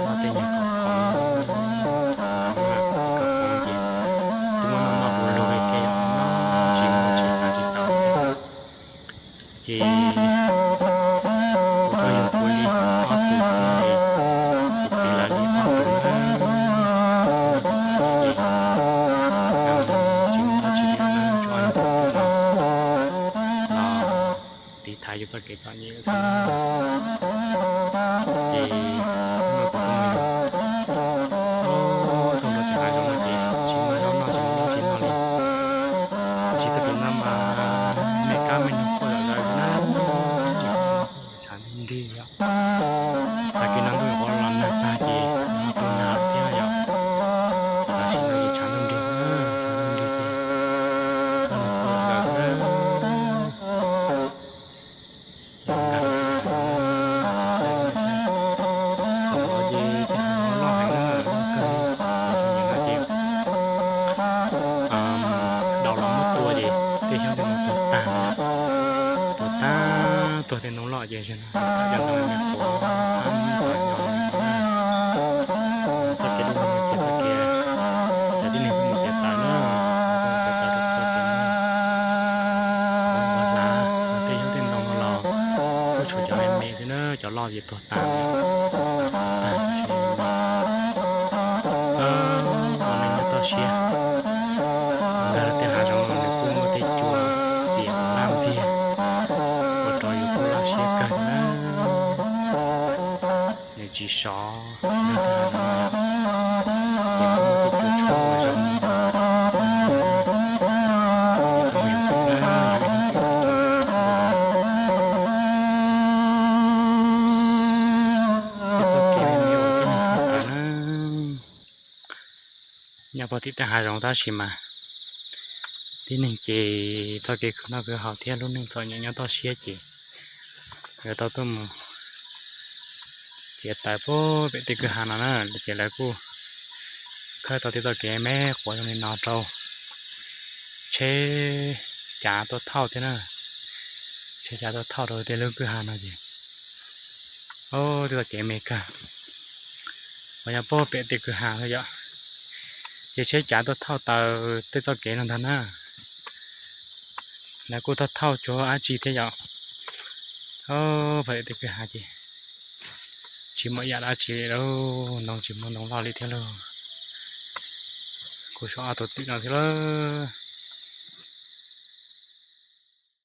Tej nyuag qhov qhov no ces twb muab noj noj lug lug li thiab yom, noj tsis mus tsis tas tsis tau. Ces kuv kuj yug kuv li ob tug thiab, kuv txiv lawv li ob tug na. Ces tsis mus dab tsi li, tso yog tus twg los tiv thaiv yus txoj kev txom nyem xwb. Ces hnub no kuv tuaj mus yug, tuaj nrog cov hav zoov no ces tsis muaj zaub noj tsis muaj dab tsi noj li. Tab sis txoj kev no mas me kab me noog quaj zom zaws xwb na. Tshav ntuj nrig yom. Tag kis no ntuj yuav los nag tag ces ho tu nag lawm thiab yom. Tam sim no ces tshav ntuj nrig, tshav ntuj nrig ces kab noog quaj zom zaws xwb na. Nkag los, thaum no ces tej hav zoov loj heev na, loj kawg li. Tam sim no ces daus los muab tua ces tej xyoob tej ntoo tuag tag, tuag tag, tuag tej ntoo loj ces txawm cov ntoo me quav qab mus ntxhov nyo li no na. Txoj kev dub no ces txoj kev cov tib neeg tuaj mus kev tawm na, tuaj mus kev tawm rau txoj kev no. Ua hlav tej xyoob tej ntoo no los kuj tshuav cov me me xwb na, cov loj ces tuag tas, tuag tag tsis muaj li. Ua neej nyob toj siab, nkag tej hav zoov no nws kuj muaj tej cua txias laj ntxiag, ua rau yus kuj laj siab kawg na. Nws tsis sov, nkag tej hav zoov no ces kuj muaj tej cua tshuab ua zoo li no, ces yus kuj mus yug pem na, yug ib hnub pem rau tod. Tej txoj kev me me uas tib neeg tuaj tawm na. Nyob puag tim tej hav zoov tab sis mas tib neeg ces txoj kev khwv noj khwv haus thiab lub neej txom nyem nyob toj siab ces lawv tau tuaj mus txiav taws puag pem tej kwj ha no na, ces lawv kuj khawb tau tej txoj kev me quav zoo li no rau tsheb cav tuaj thauj thiab na. Tsheb cav tuaj thauj rau tej lub kwj ha no ces, o, tej txoj kev me kawg. Uas yog puag pem tej kwj ha xwb yom, ces tsheb cav tuaj thauj taws tej txoj kev no ntag na. Lawv kuj thauj thauj cuag dab tsi thiab yom. O, puag pem tej kwj ha ces tsis muaj ib yam dab tsi li lauj, ntoo tsis muaj ntoo loj li thiab lauj. Kuj tshuav ob tug twm no thiab lauj.